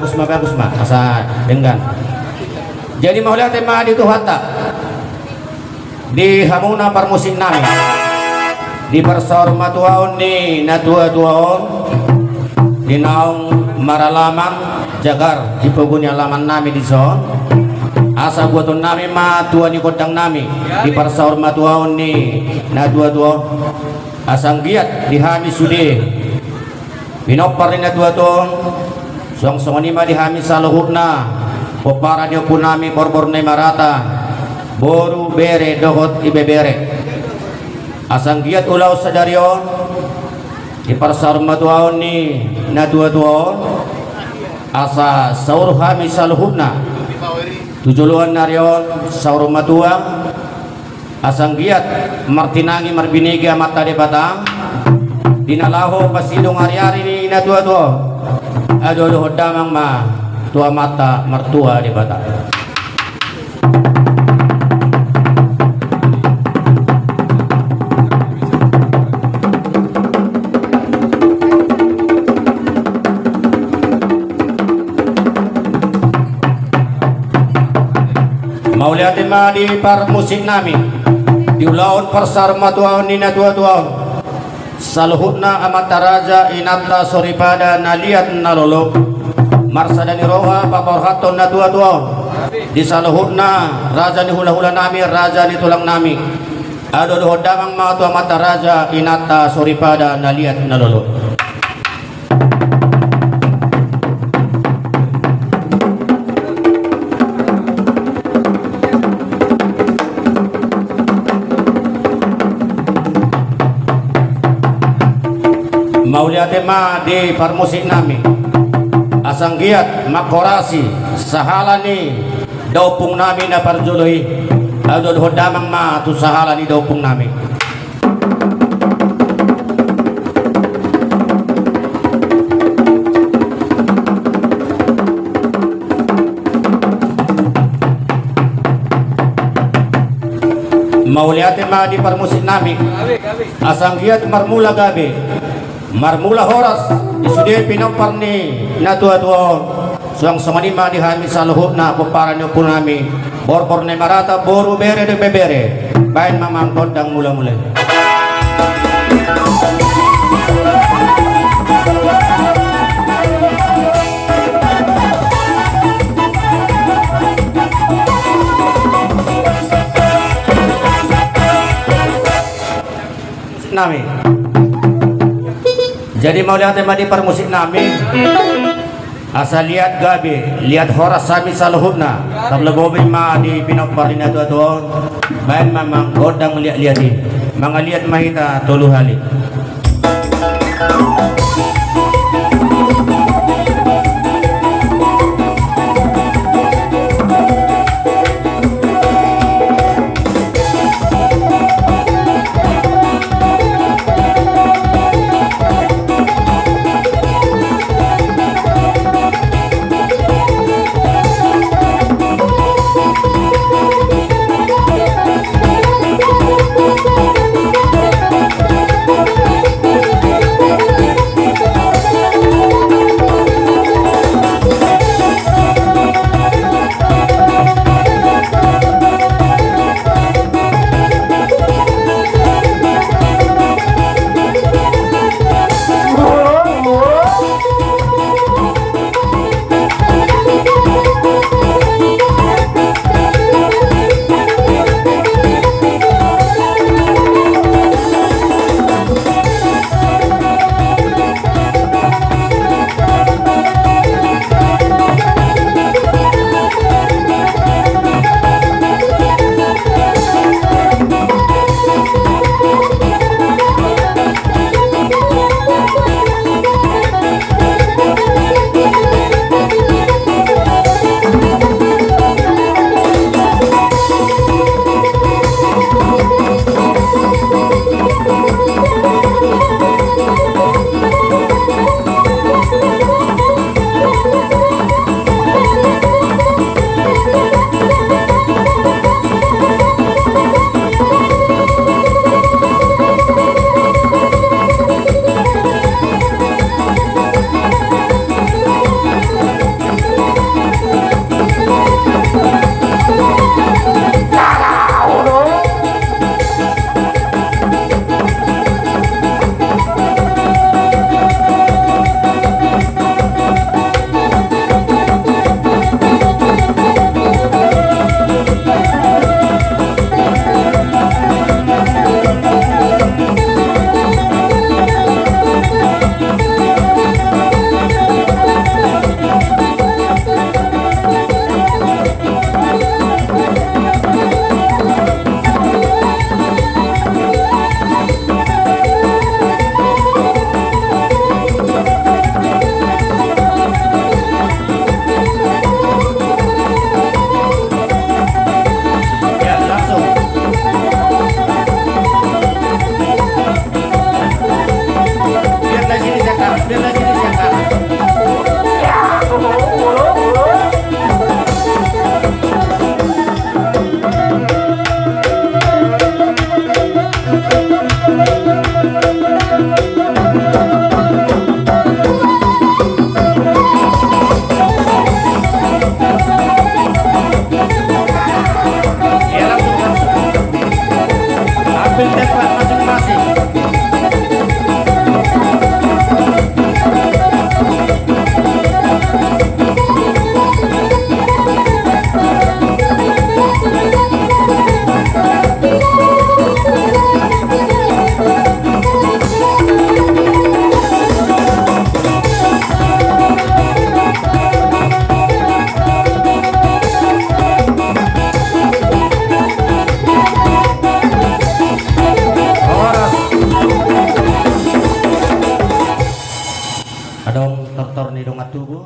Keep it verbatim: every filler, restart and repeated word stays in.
Bagus ma, bagus ma, asa denggan. Jadi mauliate ma di Tuhanta, di hamuna parmusik nami, di parsaurmatuaon ni natuatua on, di naung maralaman jagar di pogu ni alaman nami dison. Asa buaton nami ma tua ni gondang nami di parsaurmatuaon ni natuatua on. Asa anggiat di hami sude pinompar ni natuatua on, suang songon i ma di hami saluhutna pomparan ni ompu nami Borbor Naimarata, boru, bere dohot ibebere. Asa anggiat ulaon sadari on di parsaurmatuaon ni natuatua on, asa saur hami saluhutna tu joloan ni ari on saur matua. Asa anggiat martinangi marbinege Amanta Debata di na laho pasidung ariari ni natuatua on. Adodohon damang ma tu Amanta Martua Debata. Mauliate ma di parmusik nami di ulaon parsaurmatuaon ni natuatua on. Saluhutna amanta raja, inanta soripada, na liat na lolo, marsada ni roha paborhathon natuatua on di saluhutna raja ni hulahula nami, raja ni tulang nami. Adodohon damang ma tu amanta raja, inanta soripada, na liat na lolo. Mauliate ma di parmusik nami. Asa anggiat manghorasi sahala ni daompung nami na parjolo i. Adodohon damang ma tu sahala ni daompung nami. Mauliate ma di parmusik nami. Asa anggiat marmula gabe, marmula horas di sude pinompar ni natuatua on. Suang songon i ma di hami saluhutna pomparan ni ompu nami Borbor Naimarata, boru, bere dohot ibebere. Baen ma amang gondang mulamula i. Nami. Jadi mauliate ma di parmusik nami. Asa liat gabe, liat horas hami saluhutna. Tarlumobi ma di pinompar ni natuatua on. Baen ma amang gondang liatliat i. Mangaliat ma hita tolu hali. Adong tortor ni dongan tubu.